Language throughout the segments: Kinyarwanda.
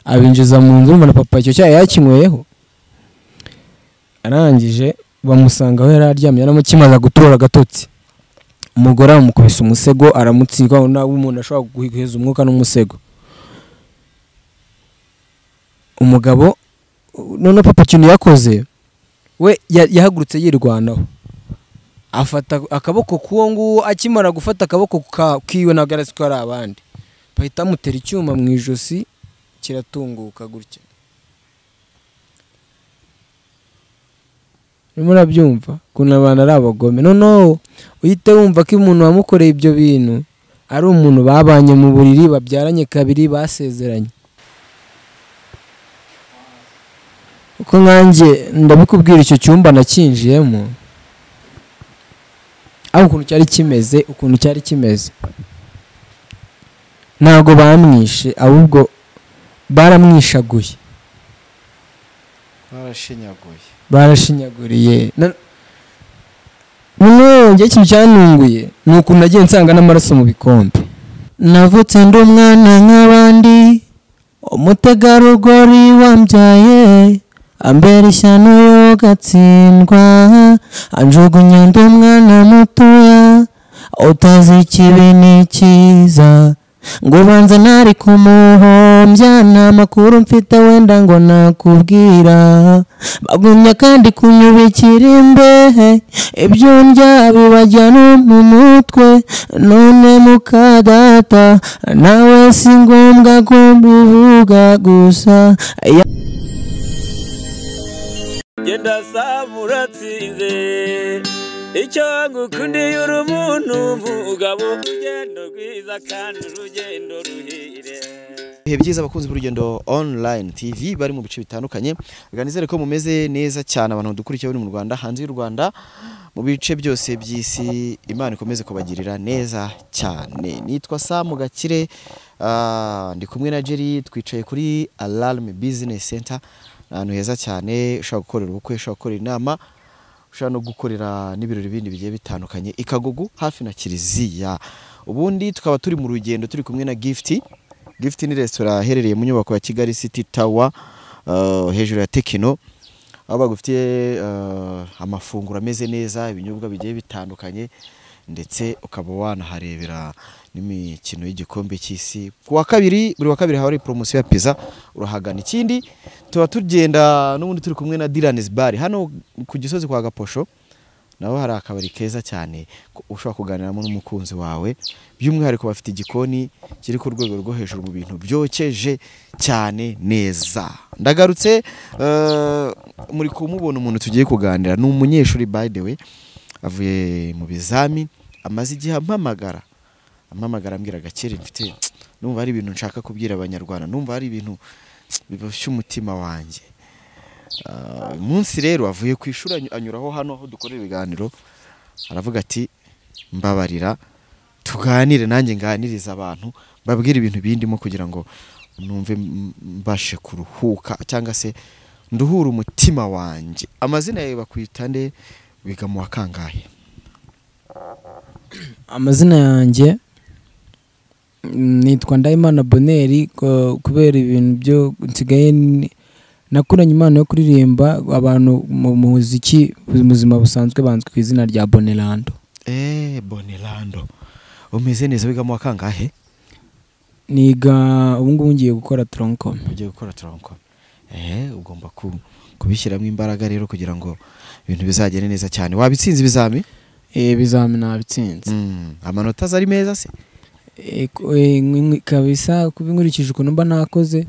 Abinjiza mu nzu, mbona papa icyo cyayi yakinyweyeho. Arangije bamusanga aho yari aryamye, yaramukimaza gutora agatotsi. Umugore amukubise umusego aramutsika, nawe umuntu ashobora guheza umwuka n'umusego. Umugabo none papa ikintu yakoze we yahagurutse yirwanaho, afata akaboko k'uwo nguwo. Akimara gufata akaboko kiwe ntabwo yari azi ko ari abandi, bahita bamutera icyuma mu ijosi kiratunguka gutya. Urimo urabyumva ukuntu abantu ari abagome. Noneho uhite wumva ko umuntu wamukoreye ibyo bintu ari umuntu babanye mu buriri, babyaranye kabiri, basezeranye. Uko nkanjye ndabikubwira, icyo cyumba nakinjiyemo aho ukuntu cyari kimeze, ukuntu cyari kimeze, ntabwo bamwishe, ahubwo baramwishaguye, barashinyaguye, barashinyaguriye. Noneho njye ikintu cyantunguye ni ukuntu nagiye nsanga n'amaraso mu bikombe. Navutse ndi umwana nk'abandi, umutegarugori wambyaye ambera ishyano yogatsindwa, anjugunya ndi umwana mutoya utazi ikibi n'ikiza, ngo ubanze ntari kumuhombya, nta makuru mfite wenda ngo nakubwira, bagumya kandi kunyubikira imbehe, ibyo ndya bibajya no mu mutwe, none muka data nawe si ngombwa ko mbivuga gusa. Genda saba uratsinze, icyo ngukundiye uri umuntu mugabo, urugendo rwiza kandi urugendo ruhire. Ibihe byiza abakunzi b'urugendo online TV bari mu bice bitandukanye, reka nizere ko mumeze neza cyane, abantu dukurikiye bari mu Rwanda, hanze y'u Rwanda, mu bice byose by'isi, Imana ikomeze kubagirira neza cyane. Nitwa Sam Gakire, ndi kumwe na Jerry, twicaye kuri Alarm Business Center, ahantu heza cyane ushobora gukorera ubukwe, ushobora gukorera inama, ushobora no gukorera n'ibirori bindi bigiye bitandukanye, i Kagugu hafi na Kiliziya. Ubundi tukaba turi mu rugendo turi kumwe na Gift. Gift ni restaurant iherereye mu nyubako ya Kigali City Tower, hejuru ya Tekino, aho bagufitiye amafunguro ameze neza, ibinyobwa bigiye bitandukanye, ndetse ukaba wanaharebera n'imikino y'igikombe cy'isi. Ku wa kabiri, buri wa kabiri haba hari promotion ya pizza, urahagana. Ikindi tuba tugenda n'ubundi turi kumwe na Dylan's Bar hano ku Gisozi kwa Gaposho, naho hari akabari keza cyane ushobora kuganiramo n'umukunzi wawe, by'umwihariko bafite igikoni kiri ku rwego rwo hejuru mu bintu byokeje cyane neza. Ndagarutse, muri kumubona umuntu tugiye kuganira ni umunyeshuri, by the way avuye mu bizami, amaze igihe ampamagara ambwira Gakire mfite, numva hari ibintu nshaka kubwira abanyarwanda, numva hari ibintu biboshye umutima wanjye. Umunsi rero avuye ku ishuri anyuraho hano aho dukorera ibiganiro, aravuga ati mbabarira tuganire, nanjye nganiriza abantu, mbabwire ibintu bindimo kugira ngo numve mbashe kuruhuka cyangwa se nduhure umutima wanjye. Amazina yawe bakwita nde, wiga mu wa kangahe? Amazina yanjye nitwa Ndahimana Bonheur, kubera ibintu byo nsigaye nakuranye impano yo kuririmba, abantu mu muziki mu buzima busanzwe banzwe ku izina rya Bonerando. Bonerando, umeze neza, wiga mu wa kangahe? Niga ubu ngubu ngiye gukora tronc commun. Ugiye gukora tronc commun. Ugomba kubishyiramo imbaraga rero kugira ngo ibintu bizagende neza cyane. Wabitsinze ibizami? Ibizami nabitsinze. Amanota ari meza se? Kabisa, kubinkurikije ukuntu mba nakoze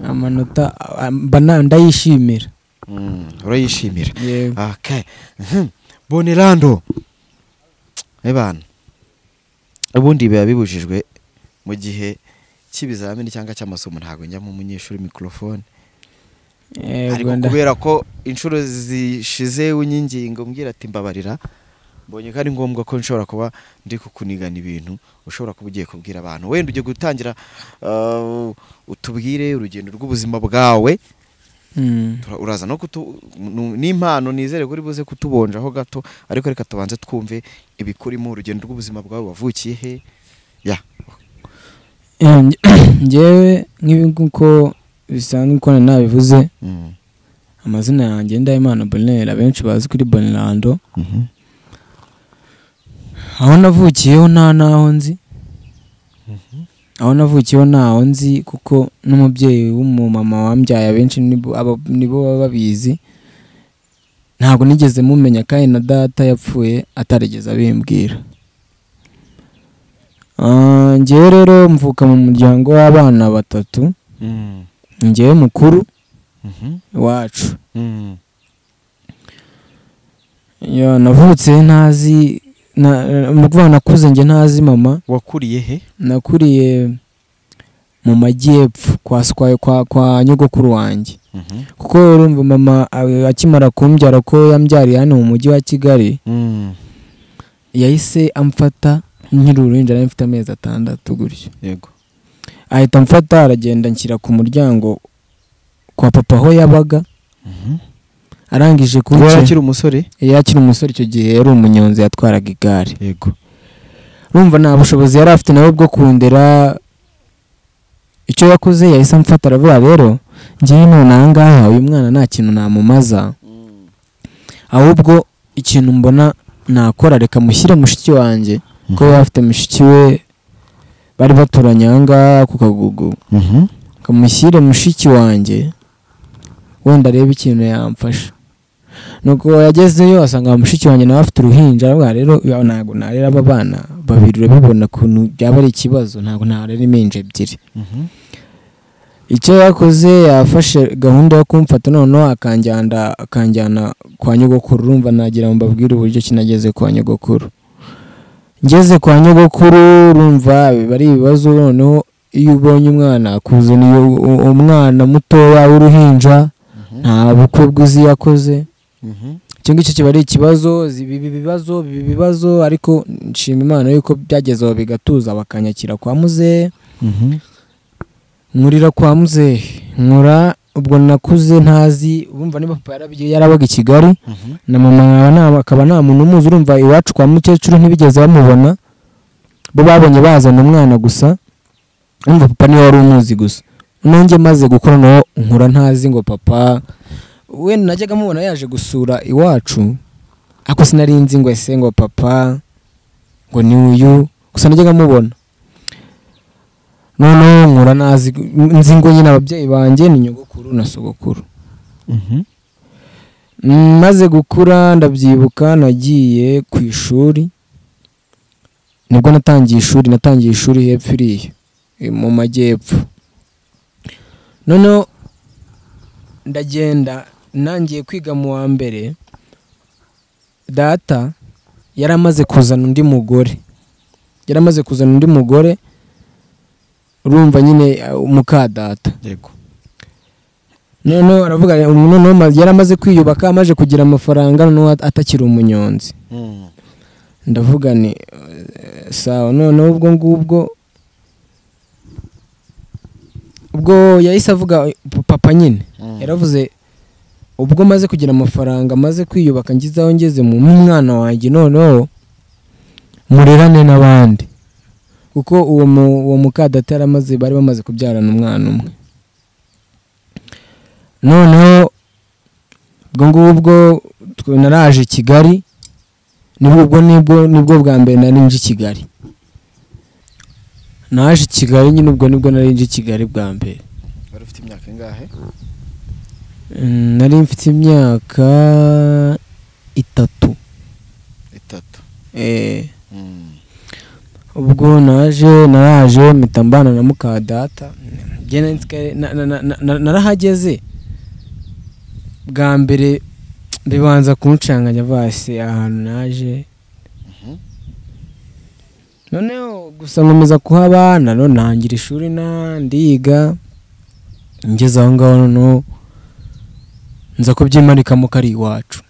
amanota mba ndayishimira. Urayishimira. Okay. Bonerando, ebana, ubundi biba bibujijwe mu gihe cy'ibizamini cyangwa cy'amasomo, ntabwo njya mu munyeshuri microphone, ariko kubera ko inshuro zishize unyingingo mbwira ati mbabarira, mbonye ko ari ngombwa ko nshobora kuba ndi kukunigana ibintu ushobora kuba ugiye kubwira abantu. Wenda ugiye gutangira, utubwire urugendo rw'ubuzima bwawe, uraza no n'impano nizere ko uri buze kutubonjaho gato, ariko reka tubanze twumve ibikurimo, urugendo rw'ubuzima bwawe, wavukiye he? Ya. Njyewe nk'uko bisanzwe uko nabivuze, amazina yanjye Ndahimana Bonheur, abenshi bazi kuri Bonlando. Aho navukiyeho nta naho nzi, aho navukiyeho ntaho nzi, kuko n'umubyeyi w'umumama wambyaye abenshi nibo baba babizi, ntabwo nigeze mumenya, kandi na data yapfuye atarigeze abimbwira. Njyewe rero mvuka mu muryango w'abana batatu, njyewe mukuru wacu. Navutse ntazi, nakuze njye ntazi mama. Wakuriye he? Nakuriye mu majyepfo kwa nyogokuru wanjye, kuko urumva mama akimara kumbyara, ko yambyariye hano mu mujyi wa Kigali, yahise amfata nkiri uruhinja, nari mfite amezi 6 gutyo. Yego. Ahita amfata aragenda anshyira ku muryango kwa papa aho yabaga. Arangije kuba akiri umusore, yakiri umusore icyo gihe yari umunyonzi, yatwaraga igare. Yego. Urumva nta bushobozi yari afite nawe bwo kundera. Icyo yakoze yahise amfata aravuga, rero njyewe none aha ngaha uyu mwana nta kintu namumaza, ahubwo ikintu mbona nakora, reka mushyire mushiki wanjye, ko yari afite mushiki we bari baturanye aha ngaha ku Kagugu, kamushyire mushiki wanjye wenda arebe ikintu yamfasha. Nuko yagezeyo asanga mushiki wanjye nawe afite uruhinja, aravuga rero ntabwo narera aba bana babiri, urabibona ukuntu byaba ari ikibazo, ntabwo narera impinja ebyiri. Icyo yakoze yafashe gahunda yo kumfata noneho akanjyana kwa nyogokuru. Urumva nagira ngo mbabwire uburyo kinageze kwa nyogokuru. Ngeze kwa nyogokuru urumva biba ari ibibazo, noneho iyo ubonye umwana akuzaniye umwana mutoya w'uruhinja, nta bukwe bwuzi yakoze, icyo ngicyo kiba ari ikibazo, ibibazo ibibazo. Ariko nshima Imana yuko byageze aho bigatuza, bakanyakira kwa muzehe. Nkurira kwa muzehe, nkura ubwo nakuze ntazi, urumva niba papa yarabaga i Kigali na mama akaba nta muntu umuzi. Urumva iwacu kwa mukecuru ntibigeze bamubona, bo babonye bazana umwana gusa, urumva papa niwe wari umuzi gusa. Nonge maze gukora naho nkura ntazi ngo papa we, najyaga mubona yaje gusura iwacu, ariko sinari nzi ngo ese ngo papa ngo ni uyu, gusa najyaga mubona. Noneho nkura nazi nzi ngo nyine ababyeyi banjye ni nyogokuru na sogokuru. Maze gukura ndabyibuka nagiye ku ishuri, nibwo natangiye ishuri, natangiye ishuri hepfo iriya mu majyepfo. Noneho ndagenda nangiye kwiga mu wa mbere, data yaramaze kuzana undi mugore, yaramaze kuzana undi mugore, urumva nyine muka data. Yego. Noneho aravuga, noneho yaramaze kwiyubaka, amaze kugira amafaranga, noneho atakiri umunyonzi. Ndavuga ni sawa. Noneho ubwo ngubwo ubwo yahise avuga papa nyine yaravuze, ubwo maze kugira amafaranga, maze kwiyubaka, ngize aho ngeze mu mwana wanjye, noneho murerane n'abandi, kuko uwo mukadata yaramaze, bari bamaze kubyarana umwana umwe. Noneho ubwo ngubwo naraje i Kigali, nibwo nibwo bwa mbere nari nje i Kigali. Naje i Kigali nyine ubwo nibwo nari nje i Kigali bwa mbere. Wari ufite imyaka ingahe? Nari mfite imyaka 3. 3. Ubwo naraje mpita mbana na muka data. Narahageze bwa mbere bibanza kuncanganya base ahantu naje. Noneho gusa nkomeza kuhabana, none ntangira ishuri ndiga, ngeze aho ngaho noneho nza kubyimanikamo ko ari iwacu.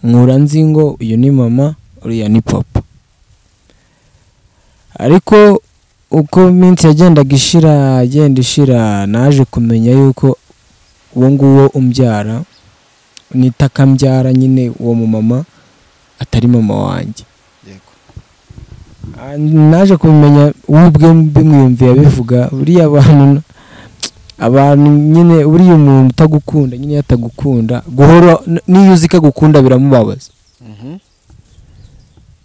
Nkura nzi ngo uyu ni mama, uriya ni papa. Ariko uko iminsi yagendaga ishira, agenda ishira, naje kumenya yuko uwo nguwo umbyara nitaka mbyara nyine uwo mumama atari mama wanjye. Yego. Naje kubimenya ubwe bimwiyumviye abivuga. Buriya abantu nyine, buriya umuntu utagukunda nyine yatagukunda guhora, niyo uzi ko agukunda biramubabaza.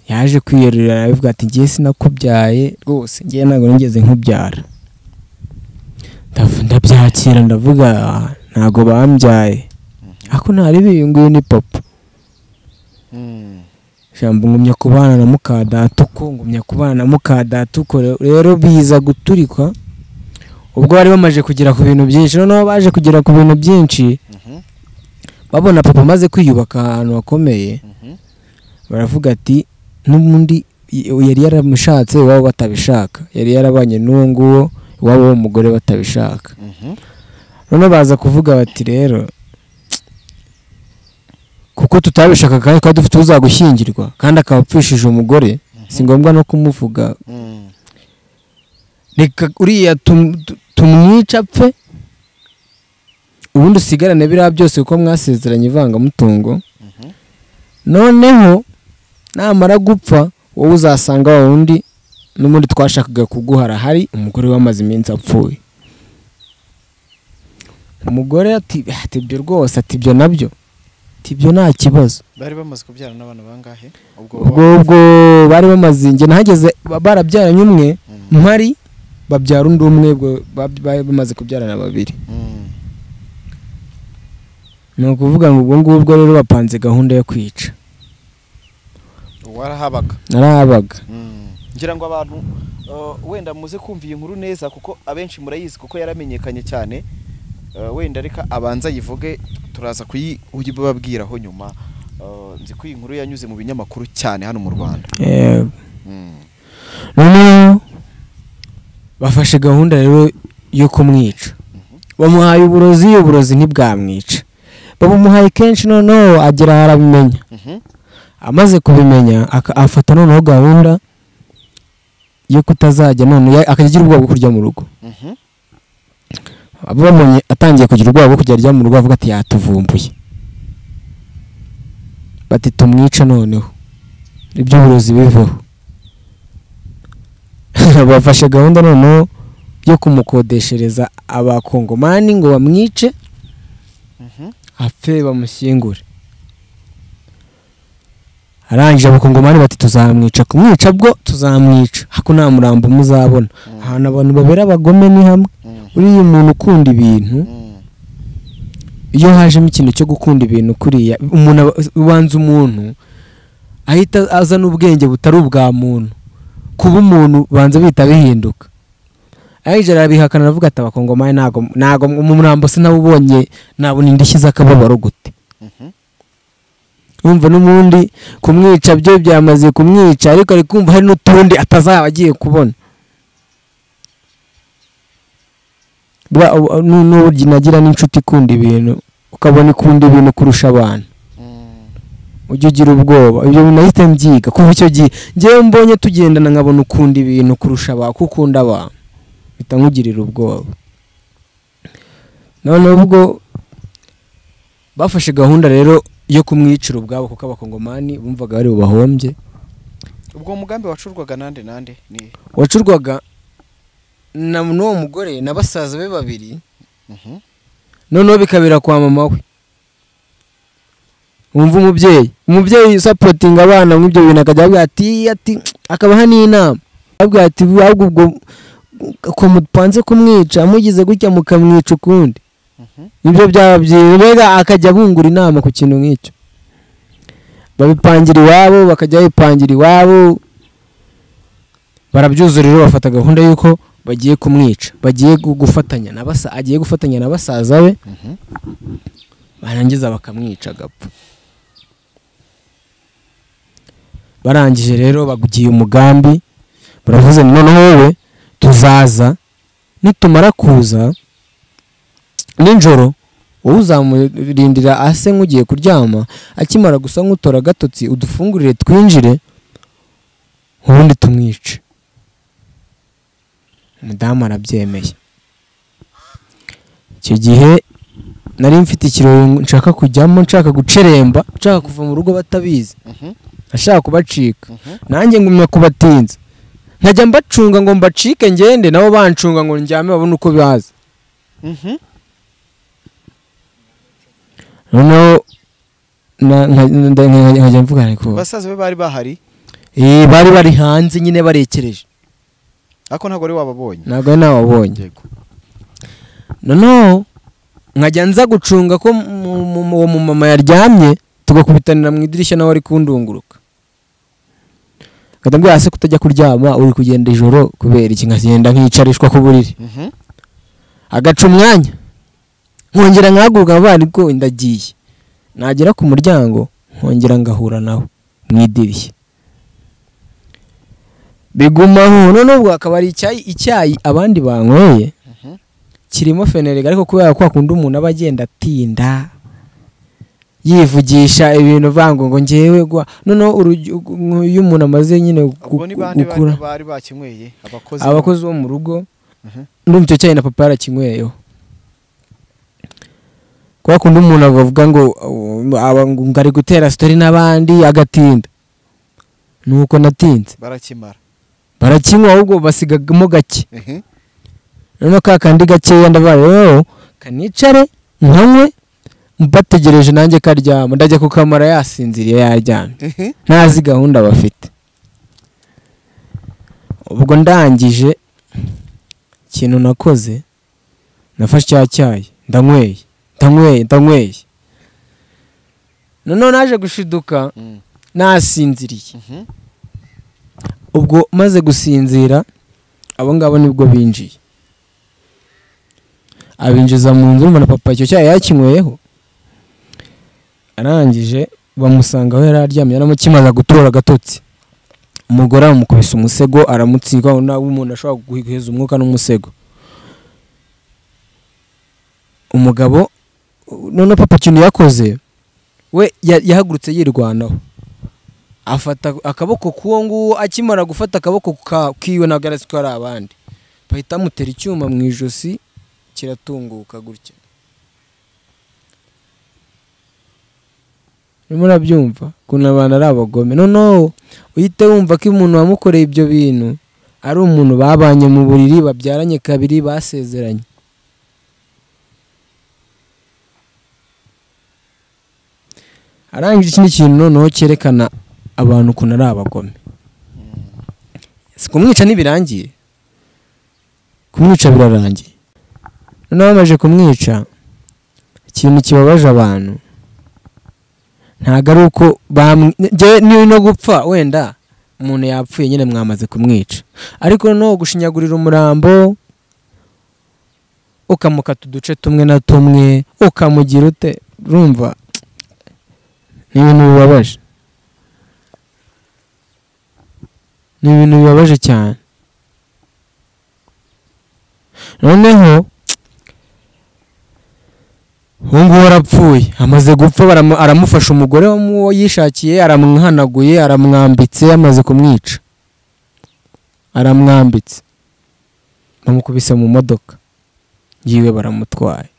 Yaje kwiyerurira arabivuga ati ngiye sinakubyaye rwose, ngiye ntabwo nigeze nkubyara. Ndabyakira ndavuga ntabwo bambyaye, ariko ntari nguyu ni papa. Jambo ngumya kubana na mukadata uko, ngumya kubana na mukadata uko. Rero biza guturika ubwo bari bamaze kugera ku bintu byinshi. Noneho baje kugera ku bintu byinshi, babona papa amaze kwiyubaka ahantu hakomeye, baravuga ati n'ubundi yari yaramushatse iwabo batabishaka, yari yarabanye n'uwo nguwo iwabo w'umugore batabishaka. Noneho baza kuvuga bati rero kuko tutabishaka kandi twari dufite uzagushyingirwa kandi akaba apfishije umugore, si ngombwa no kumuvuga, reka uriya tumwica apfe, ubundi usigarane biriya byose kuko mwasezeranye ivangamutungo. Noneho namara gupfa wowe uzasanga wa wundi n'ubundi twashakaga kuguhara hari umugore wamaze iminsi apfuye. Umugore ati ibyo rwose, ati ibyo nabyo, ati ibyo nta kibazo. Bari bamaze kubyara n'abana bangahe? Ubwo bari bamaze, njye nahageze barabyaranye umwe mpari, babyara undi umwe, ubwo bari bamaze kubyarana babiri. Ni ukuvuga ngo ubwo ngubwo rero bapanze gahunda yo kwica. Warahabaga? Narahabaga. Ngira ngo abantu wenda muze kumva iyi nkuru neza kuko abenshi murayizi kuko yaramenyekanye cyane. Wenda reka abanza yivuge, turaza kuyibabwiraho nyuma. Nzi ko iyi nkuru yanyuze mu binyamakuru cyane hano mu Rwanda. Noneho bafashe gahunda rero yo kumwica. Bamuhaye uburozi, uburozi ntibwamwica. Babumuhaye kenshi, noneho agera arabimenya. Amaze kubimenya afata noneho gahunda yo kutazajya, none akajya agira ubwoba bwo kurya mu rugo. Ababonye atangiye kugira ubwoba bwo kujya arya mu rugo, avuga ati yatuvumbuye, bati tumwice noneho iby'uburozi biveho. Bafashe gahunda noneho yo kumukodeshereza abakongomani ngo bamwice apfe bamushyingure. Arangije abakongomani bati tuzamwica, kumwica bwo tuzamwica, hako nta murambo muzabona. Ahantu abantu babera abagome ni hamwe. Uriya umuntu ukunda ibintu, iyo hajemo ikintu cyo gukunda ibintu kuriya, umuntu ubanza umuntu ahita azana ubwenge butari ubwa muntu, kuba umuntu banza bita bihinduka. Arangije arabihakana aravuga ati abakongomani ntago umurambo sinawubonye, nabona indishyi z'akababaro gute. Umva n'ubundi kumwica byo byamaze kumwica, ariko ari kumva hari n'utundi atazaba agiye kubona. N'uburyo nagira n'inshuti ikunda ibintu, ukabona ikunda ibintu kurusha abantu, ujye ugira ubwoba. Ibyo bintu nahise mbyiga kuva icyo gihe. Njyewe mbonye tugendana nkabona ukunda ibintu kurusha abantu, kuko ukunda abantu mpita nkugirira ubwoba. Noneho ubwo bafashe gahunda rero yo kumwicira ubwabo kuko abakongomani bumvaga bari bubahombye. Ubwo mugambi wacurwaga nande nande? Ni wacurwaga na n'uwo mugore na basaza be babiri. Noneho bikabera kwa mama we. Umva umubyeyi supporting abana mw'ibyo bintu, akajya avuga ati akabaha n'inama, avuga ati ahubwo ubwo ko mupanze kumwica mugize gutya mukamwica ukundi, nibyo byaba byiza. Akajya bungura inama ku kintu nk'icyo, babipangira iwabo, bakajya bipangira iwabo, barabyuzura. Rero bafata gahunda y'uko bagiye kumwica, bagiye gufatanya na basa, agiye gufatanya na basaza be, barangiza bakamwica agapfa. Barangije rero bagugiye umugambi, baravuze noneho wowe tuzaza, nitumara kuza nijoro wowe uzamurindira ase nk'ugiye kuryama, akimara gusa nk'utora agatotsi udufungurire twinjire, ubundi tumwice. Umudamu arabyemeye. Icyo gihe nari mfite ikirori nshaka kujyamo, nshaka guceremba, nshaka kuva mu rugo batabizi, ashaka kubacika, nanjye ngumya kubatinza. Nkajya mbacunga ngo mbacike ngende, nabo bancunga ngo njyame babone uko baza. Noneho nkajya mvuga ariko basaza be bari bahari, bari bari hanze nyine barekereje, ariko ntabwo ari wababonye. Ntabwo ari nawabonye. Noneho nkajya nza gucunga ko uwo mumama yaryamye, tugakubitanira mu idirishya nawe ari kundunguruka. Nkajya mbwira se kutajya kuryama uri kugenda ijoro kubera iki, nkagenda nkicarishwa ku buriri. Agaca umwanya nkongera nkahaguruka bari ko ndagiye, nagera ku muryango nkongera ngahura nawe mu idirishya, bigumaho. Noneho ubwo akaba ari icyayi abandi banyweye kirimo fenerega, ariko kubera ko akunda umuntu aba agenda atinda yivugisha ibintu vango ngo ngewe gwa. Noneho iyo umuntu amaze nyine gukura, bari bakinyweye abakozi bo mu rugo, ndumva icyo cyayi na papa yarakinyweyeho. Kwa kundi umuntu avuga ngo ngo ari gutera story n'abandi agatinda, nuko natinze barakimara, barakinywa ahubwo basigagamo gake. Noneho ka kandi gakeya ndabaye kanicare nkanywe mbategereje nanjye karyama, ndajya kukamara yasinziriye yaryamye, ntazi gahunda bafite. Ubwo ndangije ikintu nakoze, nafashe cya cyayi ndanyweye ndanyweye ndanyweye. Noneho naje gushiduka nasinziriye. Ubwo maze gusinzira abo ngabo nibwo binjiye, abinjiza mu nzu, na papa icyo cyayi yakinyweyeho. Arangije bamusanga aho yari aryamye, yaramukimaza gutora agatotsi, umugore amukubise umusego aramutsika. Nawe umuntu ashobora guheza umwuka n'umusego. Umugabo noneho papa ikintu yakoze we yahagurutse yirwanaho, afata akaboko k'uwo nguwo. Akimara gufata akaboko kiwe ntabwo yari azi ko ari abandi, bahita bamutera icyuma mu ijosi kiratunguka gutya. Urimo urabyumva ukuntu abantu ari abagome. Noneho uhite wumva ko umuntu wamukoreye ibyo bintu ari umuntu babanye mu buriri, babyaranye kabiri, basezeranye. Arangije ikindi kintu noneho cyerekana abantu ukuntu ari abagome, si kumwica ntibirangiye, kumwica birarangiye. Noneho bamaze kumwica, ikintu kibabaje abantu ntabwo ari uko niba no gupfa wenda umuntu yapfuye nyine mwamaze kumwica, ariko no gushinyagurira umurambo ukamukata uduce tumwe na tumwe ukamugira ute, urumva ni ibintu bibabaje, ni ibintu bibabaje cyane. Noneho uwo nguwo arapfuye, amaze gupfa aramufasha umugore wo yishakiye, aramwihanaguye, aramwambitse, amaze kumwica aramwambitse, bamukubise mu modoka yiwe baramutwaye,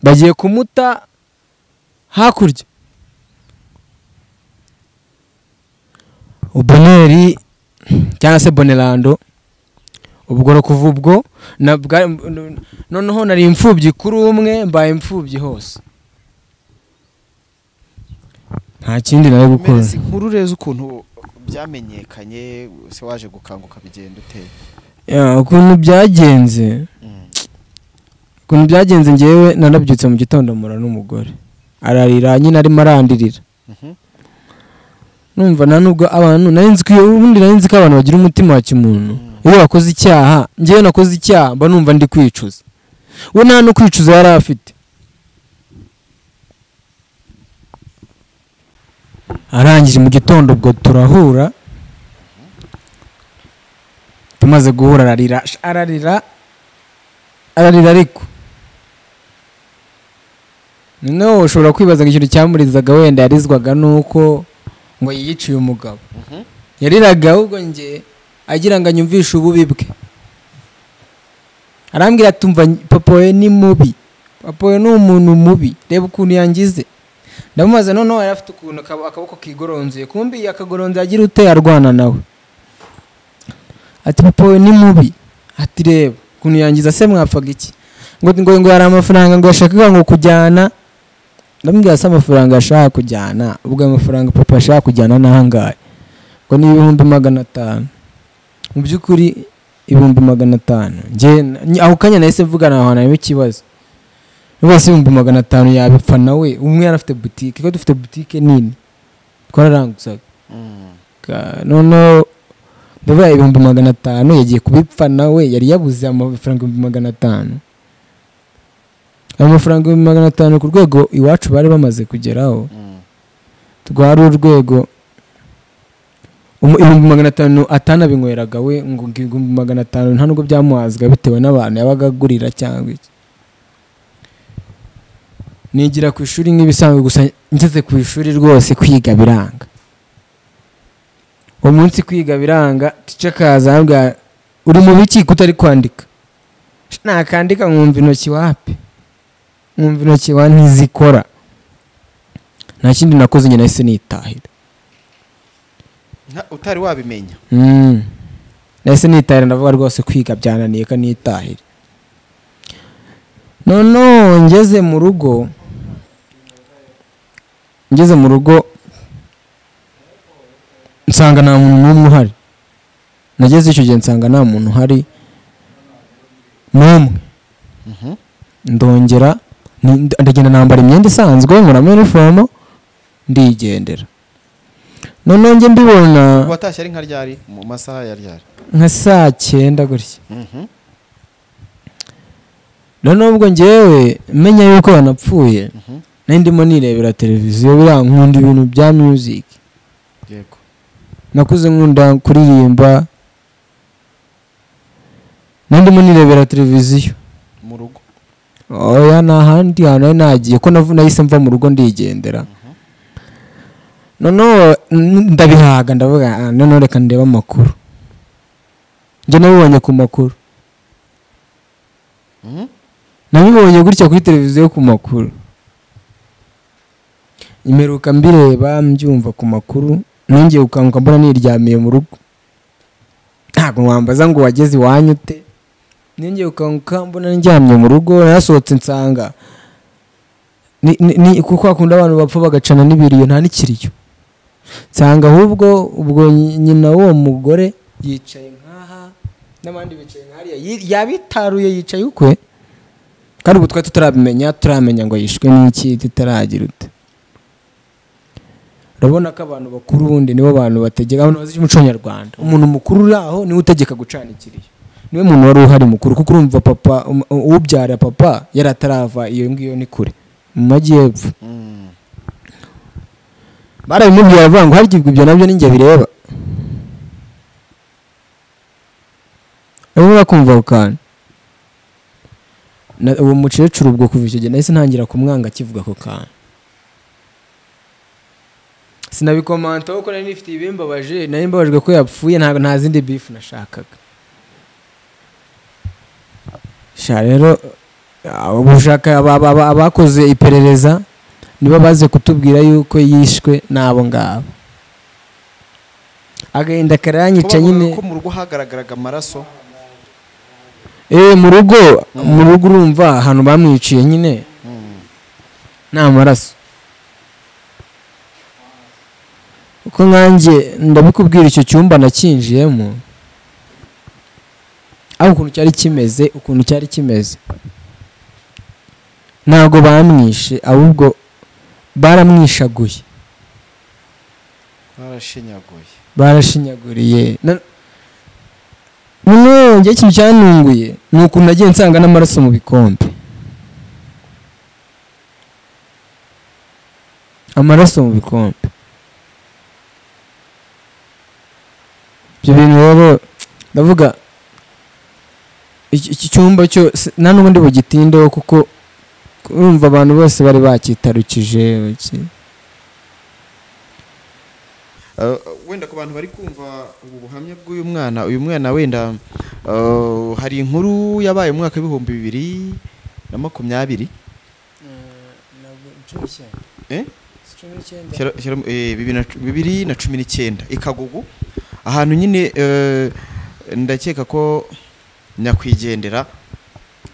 bagiye kumuta hakurya. Uboneri cyangwa se Bonerando, ubwo kuva ubwo noneho nari imfubyi kuri umwe, mbaye imfubyi hose, nta kindi nari gukora. Inkuru rero ukuntu byamenyekanye, se waje gukanguka bigenda ute? Ukuntu byagenze, ukuntu byagenze, ngewe narabyutse mu gitondo mura n'umugore ararira nyine, arimo arandirira. Numva nta nubwo abantu nari nzi ko ubundi nari nzi ko abantu bagira umutima wa kimuntu, iyo bakoze icyaha, ngewe nakoze icyaha mba numva ndi kwicuza, we nta no kwicuza yari afite. Arangije mu gitondo ubwo turahura, tumaze guhura ararira ararira ararira, ariko noneho ushobora kwibaza ngo ikintu cyamurizaga wenda yarizwaga nuko ngo yiyiciye umugabo. Yariraga ahubwo nge agira ngo anyumvishe ububi bwe. Arambwira ati umva papa we ni mubi, papa we ni umuntu mubi, reba ukuntu yangize. Ndamubaza noneho yari afite ukuntu akaboko kigoronzoye, kumbi yakagoronzoye agira ute arwana nawe. Ati papa we ni mubi, ati reba ukuntu yangiza se mwapfaga iki, ngo hari amafaranga ngo yashakaga ngo kujyana. Ndamubwira se amafaranga ashaka kujyana, ubwo amafaranga papa ashaka kujyana n'ahangahe? Ngo ni 500,000. Mu by'ukuri 500,000 njye aho kanya nahise mvugana aho hantu ikibazo rwose. 500,000 yabipfa nawe, umwe yari afite butike, kuko dufite butike nini twararanguzaga. Noneho ndavuga 500,000 yagiye kubipfa nawe, yari yabuze amafaranga 500,000. Ayo mafaranga 500,000 ku rwego iwacu bari bamaze kugeraho, rwari urwego 500,000 atanabinyweraga we, ngo 500,000 nta nubwo byamuhazga bitewe n'abantu yabaga agurira cyangwa iki. Nigira ku ishuri nk'ibisanzwe, gusa ngeze ku ishuri rwose kwiga biranga. Uwo munsi kwiga biranga, teacher akaza ambwira uri mu biki kutari kwandika? Nakandika nkumva intoki wapi, nkumva intoki wa ntizikora. Nta kindi nakoze njye nahise nitahira. Utari wabimenya? Nahise nitahira, ndavuga rwose kwiga byananiye ka nitahira. Noneho ngeze mu rugo, nsanga nta muntu n'umwe uhari. Nageze icyo gihe nsanga nta muntu uhari n'umwe. Ndongera ndagenda nambara imyenda isanzwe, nkuramo uniform ndigendera. Noneho njye mbibona watashye ari nka ryari mu masaha ya ryari? Nka saa 9 gutya. Noneho ubwo njyewe menya yuko yanapfuye, nari ndimo nirebera televiziyo, buriya nkunda ibintu bya music. Yego. Nakuze nkunda kuririmba, nari ndimo nirebera televiziyo mu rugo. Oya, nta handi hantu nari nagiye, ko nahise mva mu rugo ndigendera. Noneho ndabihaga, ndavuga noneho reka ndebe amakuru. Njye nabibonye ku makuru. Nabibonye gutya kuri televiziyo ku makuru. Imperuka mbireba mbyumva ku makuru, nongeye gukanguka mbona niryamiye mu rugo. Ntabwo wambaza ngo wageze iwanyu ute. Nongeye gukanguka mbona ndyamye mu rugo, narasohotse nsanga ni kuko akunda abantu bapfa bagacana n'ibiriyo nta n'ikiriyo. Nsanga ahubwo ubwo nyina w'uwo mugore yicaye nkaha n'abandi bicaye nkariya, yabitaruye yicaye ukwe. Kandi ubu twari tutarabimenya, turamenya ngo yishwe n'iki, tutaragira ute. Urabona ko abantu bakuru ubundi nibo bantu bategeka, abantu bazi umuco nyarwanda. Umuntu mukuru uri aho niwe utegeka gucana ikiriyo, niwe muntu wari uhari mukuru, kuko urumva papa ubyara papa yari atarava iyo ngiyo ni kure mu majyepfo. Barabimubwiye aravuga ngo harya ibyo nabyo ninjye bireba. Urabona kumva ako kantu. Uwo mukecuru ubwo kuva icyo gihe nahise ntangira kumwanga akivuga ako kantu. Sinabikomanta kuko nari nifite ibimbabaje, nari mbabajwe ko yapfuye, ntabwo nta zindi beef nashakaga. Sha rero ubushaka abakoze iperereza nibo baze kutubwira yuko yishwe n'abo ngabo. Agahinda karanyica nyine. Ko mu rugo hagaragaraga amaraso. Mu rugo urumva ahantu bamwiciye nyine nta maraso. Uko nkanjye ndabikubwira icyo cyumba nakinjiyemo, aho ukuntu cyari kimeze, ntabwo bamwishe, ahubwo baramwishaguye, barashinyaguriye. Noneho njye ikintu cyantunguye ni ukuntu nagiye nsanga n'amaraso mu bikombe, amaraso mu bikombe. Ibyo bintu rero ndavuga iki cyumba cyo nta n'ubundi bugitindeho, kuko urumva abantu bose bari bakitarukije. Wenda ku bantu bari kumva ubu buhamya bw'uyu mwana, uyu mwana wenda hari inkuru yabaye mu mwaka 2020. 2019 ikagugu ahantu nyine ndakeka ko nyakwigendera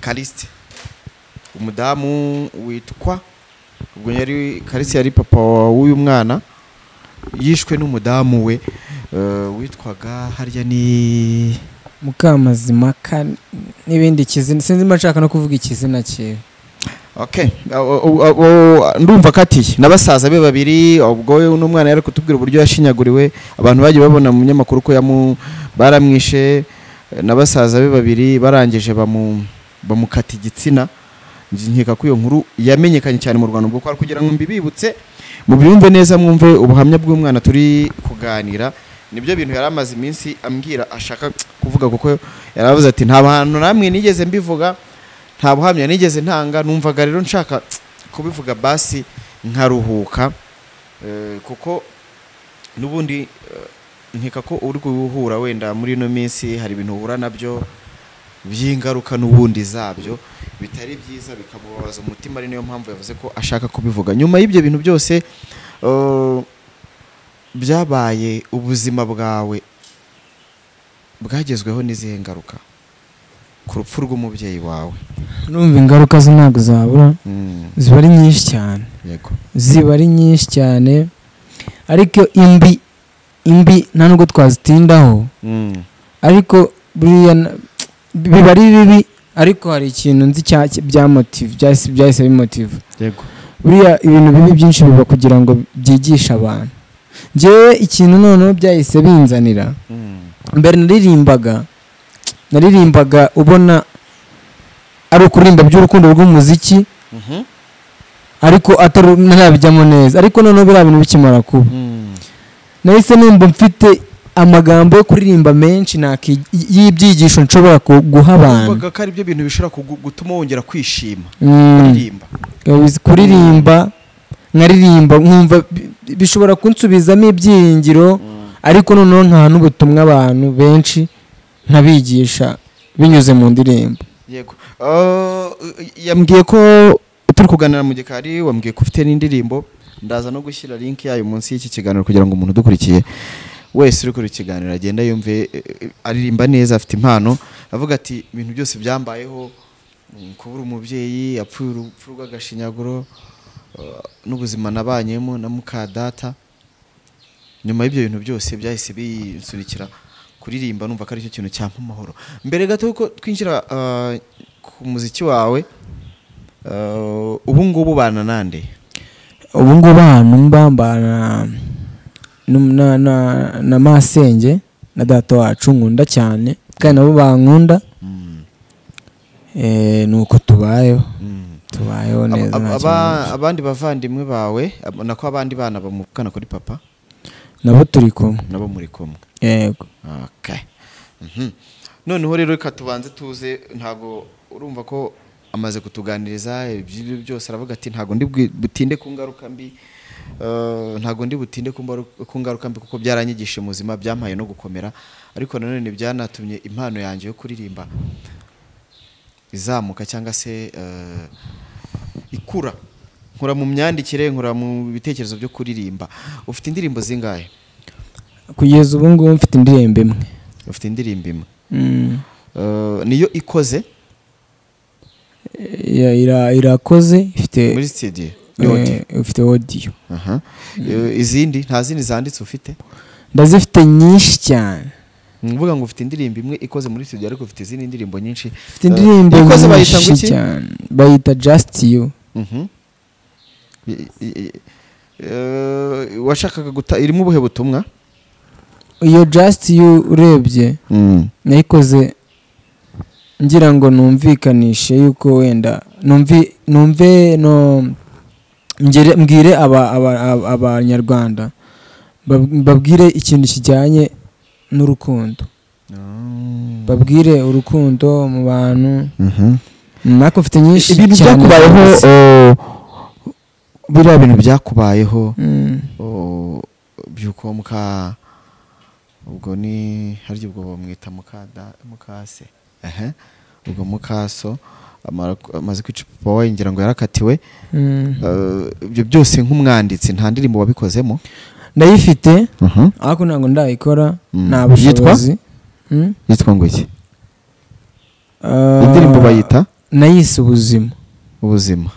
Kaliste umudamu witwa ubwo yari Kaliste yari papa w'uyu mwana yishwe n'umudamu we witwaga harya ni Mukamazimaka n'ibindi kizina sinzi mba no kuvuga ikizina cye. Okay, ndumva kati nabasaza be babiri ubwo n'umwana yari kutubwira uburyo yashinyaguriwe abantu bagiye babona mu nyamakuru ko baramwishe nabasaza be babiri barangije bamukata igitsina. Nkeka ko iyo nkuru yamenyekanye cyane mu Rwanda ubwo kwari kugira ngo mbibibutse mubyumve neza mwumve ubuhamya bw'umwana turi kuganira. Nibyo bintu yari amaze iminsi ambwira ashaka kuvuga kuko yaravuze ati nta bantu namwe nigeze mbivuga nta buhamya nigeze ntanga numvaga rero nshaka kubivuga basi nkaruhuka kuko nubundi nkeka ko uri guhura wenda muri ino minsi hari ibintu uhura nabyo by'ingaruka n'ubundi zabyo bitari byiza bikamubabaza umutima ari niyo mpamvu yavuze ko ashaka kubivuga. Nyuma y'ibyo bintu byose byabaye ubuzima bwawe bwagezweho n'izihe ngaruka ku rupfu rw'umubyeyi wawe? Urumva ingaruka zo ntabwo zabura, ziba ari nyinshi cyane. Yego, ziba ari nyinshi cyane ariko imbi nta nubwo twazitindaho ariko buriya biba ari bibi ariko hari ikintu nzi bya motive byahise bimotive. Yego, buriya ibintu bibi byinshi biba kugira ngo byigishe abantu. Njyewe ikintu noneho byahise binzanira mbere naririmbaga ubona ari ukuririmba by'urukundo rw'umuziki ariko atari ntabijyamo neza ariko noneho biriya bintu bikimara kuba nahise numva mfite amagambo yo kuririmba menshi y'ibyigisho nshobora guha abantu. Uvuga ko ari byo bintu bishobora gutuma wongera kwishima kuririmba nkaririmba nkumva bishobora kunsubizamo ibyiringiro ariko noneho nta n'ubutumwa abantu benshi nkabigisha binyuze mu ndirimbo. Yego, yambwiye ko turi kuganira mu gikari wambwiye ko ufite n'indirimbo ndaza no gushyira link yayo munsi y'iki kiganiro kugira ngo umuntu udukurikiye wese uri kuri ikiganiro agenda yumve aririmba neza afite impano avuga ati ibintu byose byambayeho kubura umubyeyi apfuye urupfu rw'agashinyaguro n'ubuzima nabanyemo na mukadata nyuma y'ibyo bintu byose byahise binsunikira kuririmba numva ko aricyo kintu cyampa amahoro. Mbere gato yuko twinjira ku muziki wawe ubu ngubu bana nande? Ubu ngubu ahantu mba mbana na masenge na data wacu nkunda cyane kandi nabo bankunda nuko tubayeho tubayeho neza. Abandi bavandimwe bawe nako abandi bana bamukana kuri papa nabo turi kumwe? Nabo muri kumwe. Yego. Okay. Noneho rero reka tubanze tuze ntago urumva ko amaze kutuganiriza ibyo byose aravuga ati ntago ndi butinde ku ngaruka mbi ntago ndi butinde ku ngaruka mbi kuko byaranyigishe muzima byampaye no gukomera ariko nanone byanatumye impano yanjye yo kuririmba izamuka cyangwa se ikura nkura mu myandikire nkura mu bitekerezo byo kuririmba. Ufite indirimbo zingahe? Kugeza ubu ngubu mfite indirimbo imwe. Ufite indirimbo imwe. Niyo ikoze? Irakoze ifite muri studio ifite audio. Izindi nta zindi zanditse ufite? Ndazifite nyinshi cyane. Mvuga ngo ufite indirimbo imwe ikoze muri studio ariko ufite izindi ndirimbo nyinshi. Ufite indirimbo ikoze bayita ngo iki? Bayita Just You. Washakaga guta irimo ubuhe butumwa? Iyo Just You urebye nayikoze ngira ngo numvikanishe yuko wenda numve no mbwire abanyarwanda babwire ikintu kijyanye n'urukundo, babwire urukundo mu bantu. Nako mfite nyinshi ibintu byakubayeho, biriya bintu byakubayeho byuko muka ubwo ni harya ubwo bamwita mukase ubwo mukaso Amaze kwica papa we, ngira ngo yarakatiwe. Ibyo byose nk'umwanditsi nta ndirimbo wabikozemo? Ndayifite ariko ntabwo ndayikora, nta bushobozi. Yitwa ngo iki? Indirimbo bayita? Nayise Ubuzima. Ubuzima.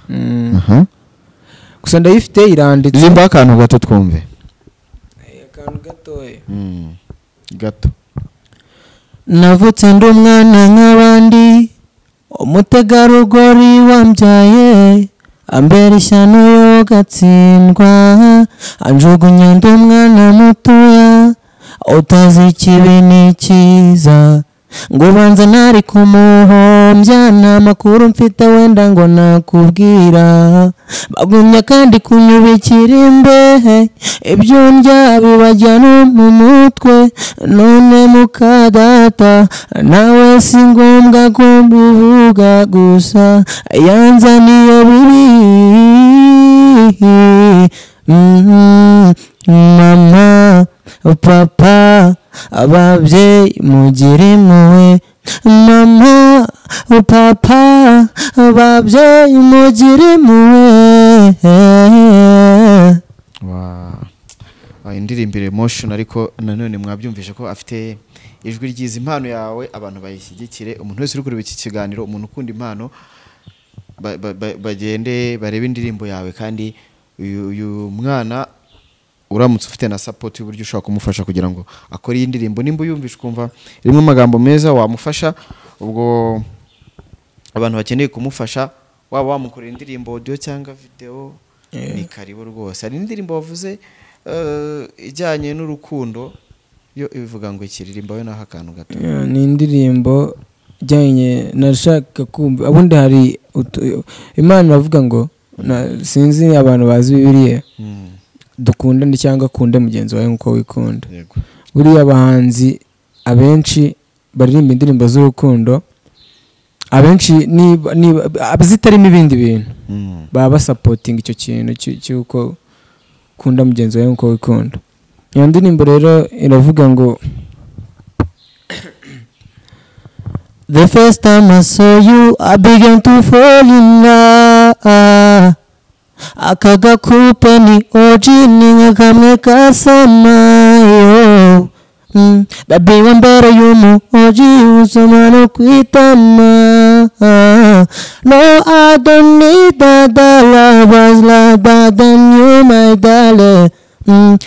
Gusa ndayifite iranditse. Ririmba akantu gato twumve. Akantu gatoya. Gato. Navutse ndi umwana nk'abandi, umutegarugori wambyaye ambera ishyano yogatsindwa, anjugunya ndi umwana mutoya utazi ikibi n'ikiza, ngo ubanza ntari kumuhombya, nta makuru mfite wenda ngo nakubwira, bagumya kandi kunyubikira imbehe, ibyo ndya bibajya no mu mutwe, none muka data nawe si ngombwa ko mbivuga, gusa yanzaniye bibi. Mama, papa, ababyeyi mugire impuhwe, mama, papa, ababyeyi mugire impuhwe. Indirimbo emotion, ariko nanone mwabyumvishe ko afite ijwi ryiza. Impano yawe abantu bayishyigikire, umuntu wese uri kureba iki kiganiro, umuntu ukunda impano bagende barebe indirimbo yawe. Kandi uyu mwana uramutse ufite na support y'uburyo ushobora kumufasha kugira ngo akore iyi ndirimbo, nimba uyumvishe ukumva irimo amagambo meza wamufasha. Ubwo abantu bakeneye kumufasha, waba wamukorera indirimbo audio cyangwa video, ni karibu rwose. Hari indirimbo wavuze ijyanye n'urukundo, yo ivuga ngo ikiririmba we naho akantu gato. Ni indirimbo ijyanye nashaka kumva. Ubundi hari Imana iravuga ngo, sinzi abantu bazi Bibiliya, dukundane cyangwa kunde mugenzi wawe nkuko wikunda. Buriya abahanzi abenshi baririmba indirimbo z'urukundo, abenshi zitarimo ibindi bintu, baba basapotinga icyo kintu cy'uko kunda mugenzi wawe nkuko wikunda. Iyo ndirimbo rero iravuga ngo: The first time I saw you, I began to fall in love. Aka gakupe ni OG, ni nka kamwe kasamayo. Baby wambere y'umu OG, usoma no kwitama. No, I don't need that lovers like that than you, my darling.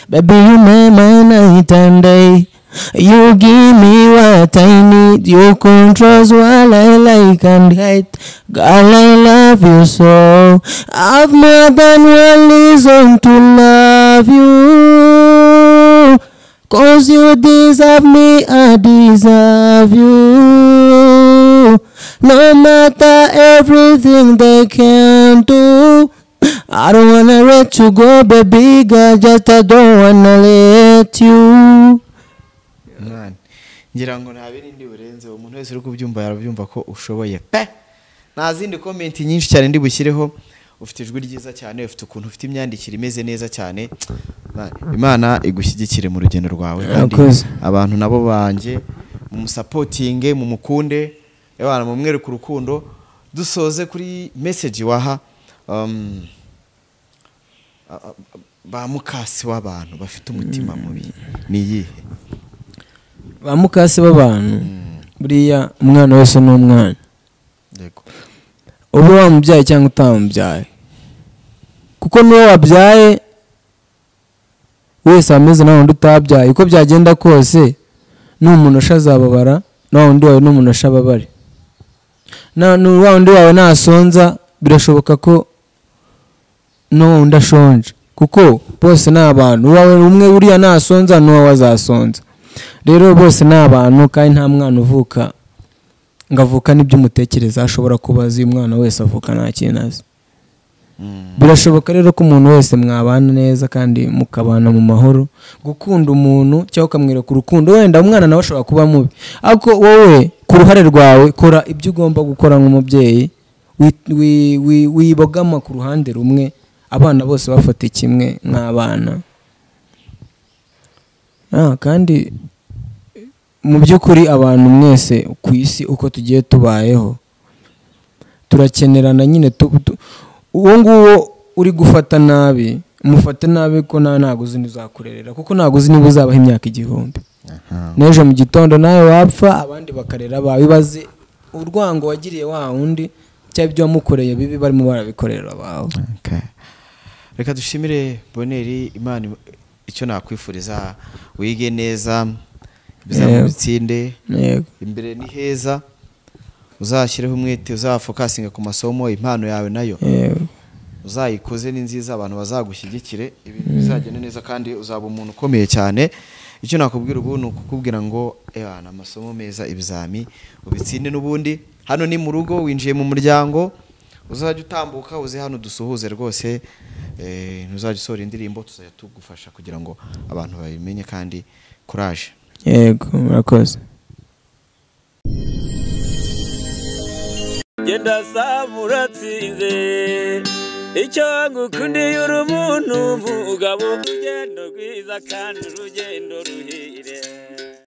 Baby, you make my night and day. You give me what I need. You controls what I like and hate. Girl, I love you so. I've more than one reason to love you. 'Cause you deserve me, I deserve you. No matter everything they can do, I don't wanna let you go, baby girl, just I don't wanna let you. Ngira ngo nta bindi burenze, umuntu wese uri kubyumva yarabyumva ko ushoboye pe. Nta zindi comment nyinshi cyane ndi bushyireho. Ufite ijwi ryiza cyane, ufite ukuntu, ufite imyandikire imeze neza cyane. Imana igushyigikire mu rugendo rwawe, kandi abantu nabo banjye mumusapotinge, mumukunde, abana mumwereke urukundo. Dusoze kuri message waha ba mukasi w'abantu bafite umutima mubi, ni iyihe? Ba mukasi b'abantu, buriya umwana wese ni umwana. Uba wamubyaye cyangwa utamubyaye, kuko n'uwo wabyaye wese ameze nawe undi utabyaye, uko byagenda kose n'umuntu azababara, na wundi wawe n'umuntu ashababare, na wundi wawe nasonza birashoboka ko n'undi ashonje, kuko bose ni abantu. Uwawe umwe uriya nasonza n'uwawe azasonza. Rero bose ni abantu, kandi nta mwana uvuka ngo avuka n'ibyo umutekereza ashobora kuba azi. Umwana wese avuka nta kintu azi. Birashoboka rero ko umuntu wese mwabana neza kandi mukabana mu mahoro. Gukunda umuntu cyangwa ukamwereka urukundo, wenda umwana nawe ashobora kuba mubi, ariko wowe ku ruhare rwawe kora ibyo ugomba gukora nk'umubyeyi, wibogama ku ruhande rumwe, abana bose bafata kimwe nk'abana. Kandi mu by'ukuri abantu mwese ku isi uko tugiye tubayeho, Turakenerana nyine. Uwo nguwo uri gufata nabi, mufate nabi, ko nawe ntabwo uzi uzakurerera, kuko ntabwo uzi niba uzabaho imyaka 1000. N'ejo mu gitondo nawe wapfa, abandi bakarera abawe. Ibaze urwango wagiriye wa wundi cyangwa ibyo wamukoreye bibi barimo barabikorera abawe. Okay. Reka dushimire Boneri. Imana, icyo nakwifuriza, wige neza, bizamubitsinde. Yego. Imbere ni heza, uzashyireho umwete, uzafocusinga ku masomo, impano yawe nayo uzayikoze, ni nziza, abantu bazagushyigikire, ibintu bizagenda neza kandi uzaba umuntu ukomeye cyane. Icyo nakubwira ubu ni ukukubwira ngo ewa ni amasomo meza, ibizami ubitsinde. N'ubundi hano ni mu rugo, winjiye mu muryango, uzajya utambuka uze hano dusuhuze rwose. Ntuzajya usohora indirimbo, tuzajya tugufasha kugira ngo abantu babimenye, kandi courage. Yego, murakoze. Genda saba uratsinze. Icyo ngukundiye, uri umuntu mugabo, urugendo rwiza kandi urugendo ruhire.